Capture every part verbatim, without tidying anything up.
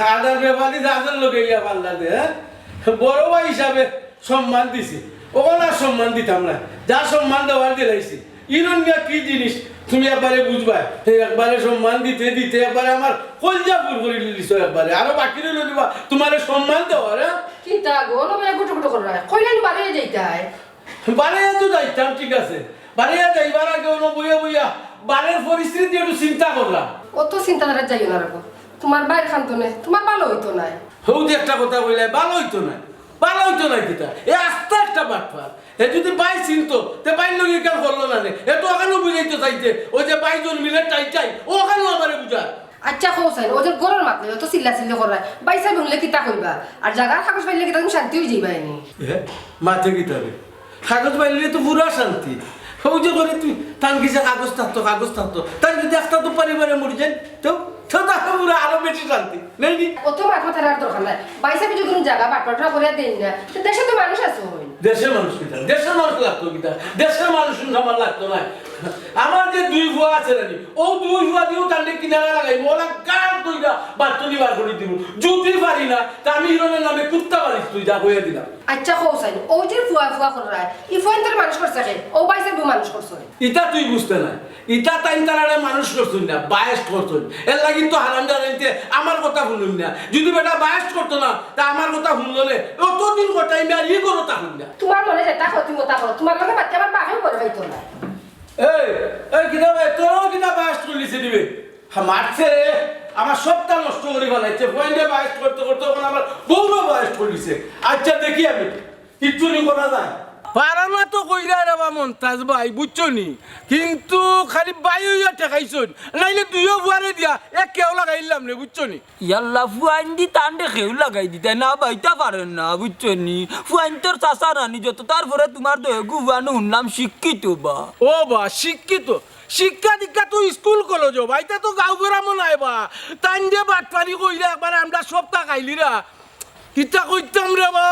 কাদার ব্যাপারী জাহাজর লগে ইয়া পাল্লা দে, হ্যাঁ? বড় ভাই হিসাবে সম্মান দিছি, অখন আর সম্মান দিতাম না, যা সম্মান দেওয়ার দিলাইছি। ইরন মিয়া কি জিনিস তুমি একবারে বুঝবায়, একবারে সম্মান দিতে দিতে একবারে আমার কলজা ফুর করি দিছো একবারে, আরো বাকি রইল দিবা তোমারে সম্মান দেওয়ার, হ্যাঁ? কিতা গো, অনো ভাই গুটু গুটু কররায়, কইলাম বাড়িয়ে যাইতায়। বাড়িয়ে তো যাইতাম, ঠিক আছে, বাড়িয়ে যাইবার আগে অনো বইয়া বইয়া বাড়ির পরিস্থিতি একটু চিন্তা করলাম। অত চিন্তা করার যাইও না রাখো, তোমার ভাইর খান্তনে তোমার ভালো হইতো নায়। হউ যে একটা কথা কইলাই, ভালো হইতো নায়, ভালো হইতো নায় কিতা? এ আস্তা একটা বাটপার। এ যদি ভাই চিনতো, তে ভাইর লগে ইকান করলো না নে। এ তো অখানউ বুঝাইতো চাইতে, ওই যে ভাই জন্মিলে টাই টাই, অখানউ আমারে বুঝা। আচ্ছা, কও চাইন, ও যে ঘরর মাত নাই, অত চিল্লা চিল্লি কররায়, ভাইসাব হুনলে কিতা কইবা? আর জাগার কাগজ পাইলে কিতা তুমি শান্তি হই যাইবায় নি? এ, মাতে কিতা রে? কাগজ পাইলে তো পুরা শান্তি। হউ যে করে তুই, তান কিসে কাগজ থাকতো, কাগজ থাকতো। তার যদি একটা তো পরিবারে মরি যান, তো, তো তার পুরা আরো বেশি শান্তি। নেই নি? অত মাত মাতার আর দরকার নাই। ভাইসাবে যদি কোনো জাগা বাটপাটা করে দেন না, তো দেশে তো মানুষ আছে হইন। দেশের মানুষ কিতা? দেশের মানুষ লাগতো কিতা? দেশের মানুষ আমার লাগতো না। আমার যে দুই ফুয়া আছে নানি, ও দুই ফুয়া দিয়েও তাহলে কিনারা লাগাই, ওরা গাল দুইটা বাট্টনি বার করে দিব। যদি পারি না, তা আমি ইরনের নামে কুত্তা বাড়ি তুই যা হয়ে দিলাম। আচ্ছা, কও চাইন, ও যে ফুয়া ফুয়া কররায়, ই ফুয়াইন্তরে মানুষ করছে কে? ও ভাইসাবে মানুষ করছে। ইটা তুই বুঝতে না। ইটা তাইন তারারে মানুষ করছইন না, বায়েস্ট করছইন। এর লাগি তো হারাম জানাইতে আমার কথা শুনুন না। যদি বেটা বায়েস্ট করতো না, তা আমার কথা শুনলো নে। অতদিন কটাই মে আর ই করো তা শুন না। তোমার মনে যেটা হয় তুমি ওটা করো। তোমার লগে বাচ্চা আমার বাপেও করে হইতো না। এই, এই কিনা ভাই, তোরাও কিনা বায়েস্ট করলিছে দিবে। হ্যাঁ, মারছে রে, আমার সবটা নষ্ট করে ফেলাইছে। পয়েন্টে বায়েস্ট করতে করতে ওখানে আমার বউরও বায়েস্ট করলিছে। আচ্ছা, দেখি আমি। কিচ্ছু নি করা যায়। পারা না তো কইরা রে বা মন্তাজ ভাই, বুঝছো নি? কিন্তু খালি ভাই হইয়া ঠেকাইছইন, নাইলে দুইও ফুয়ারে দিয়া এক কেউ লাগাইলাম নে, বুঝছো নি? ইয়াল্লা, ফুয়াইন্দি তানরে কেউ লাগাই দিতে না, বাইতা পারেন না, বুঝছো নি? ফুয়াইন্তর চাচা নানি যত, তারপরে তোমার দয়েগু ফুয়ানো শুনলাম শিক্ষিত বা। ও বা, শিক্ষিত? শিক্ষা দীক্ষা তো স্কুল কলেজও বা, ইতা তো গাঁও গ্রামও নাই বা। তাইন যে বাটপারি কইরা একবারে আমরা সবটা খাইলিরা। কিতা কইতাম রে বা,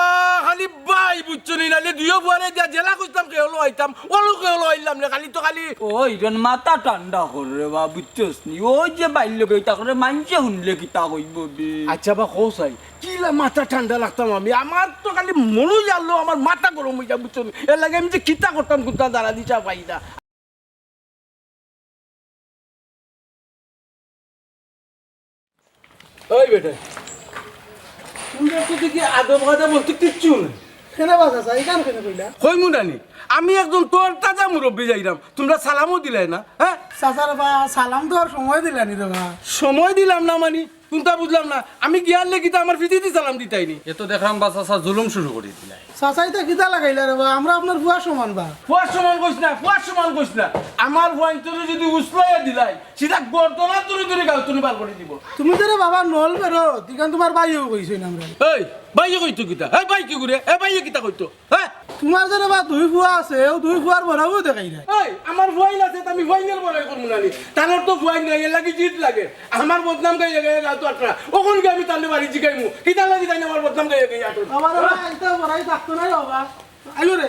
খালি ভাই বুঝছো নি, নাইলে দুইও ফুয়ারে দিয়া জেলা কইতাম কেউ লইতাম, ওলো কেউ লইলাম না, খালি তো খালি। ও ইরন মাথা ঠান্ডা কর রে বা, বুঝছস নি? ওই যে বাইর লগে ইতা করে মানষে শুনলে কিতা কইব বে? আচ্ছা বা কও চাই, কিলা মাথা ঠান্ডা রাখতাম আমি? আমার তো খালি মনো জানলো আমার মাথা গরম হয়ে যায়, বুঝছো নি? এর লাগে আমি যে কিতা করতাম, কুত্তা দাঁড়া দিছা পাই না। ওই বেটা, তোমরা তো দেখি আদব কায়দা বলতে কিচ্ছু নাই। কেনে বা চাচা, ইখান কেনে কইলা? কইমু নানি, আমি একজন তরতাজা মুরব্বি যাইরাম, তোমরা সালামও দিলায় না, হ্যাঁ? চাচা রে বা, সালাম দেওয়ার সময় দিলানি রে বা। সময় দিলাম না মানি? কোনটা বুঝলাম না? আমি গিয়ার লেগিতে আমার ফিজিতে সালাম দিতাইনি। এ তো দেখলাম বা চাচা জুলুম শুরু করি দিলাই। চাচা, ইতা কিতা লাগাইলা রে বা? আমরা আপনার ফুয়ার সমান বা। ফুয়ার সমান কইস না, ফুয়ার সমান কইস না। আমার ফুয়াইন্তরে যদি উসলাইয়া দিলাই, সিধা গর্দনা ধরে ধরে গাল তুলি বার করে দিব। তুমি যে রে বাবা নল বেরো, দিগান তোমার ভাইও কইছইন আমরা। এই, ভাইয়ে কইতো কিতা? এই ভাই কি করে? এই ভাইয়ে কিতা কইতো? হ্যাঁ? তোমার যে রে বা দুই ফুয়া আছে, ও দুই ফুয়ার বড়াও দেখাই না। এই, আমার ফুয়াইন আছে, তা আমি ফুয়াইনের বড়াই করবো না নি? তার তো ফুয়াইন নাই, এর লাগি জিদ লাগে। আমার বদনাম গাইয়া গাইয়া গাল তো আটরা। ওখান গিয়ে আমি তাহলে বাড়ি জিগাইমু। কিতা লাগি তাই আমার বদনাম গাইয়া গাইয়া আটরা? বাবা রে বা, ইতা বড়াই থাকতো না রে বাবা। আইলো রে।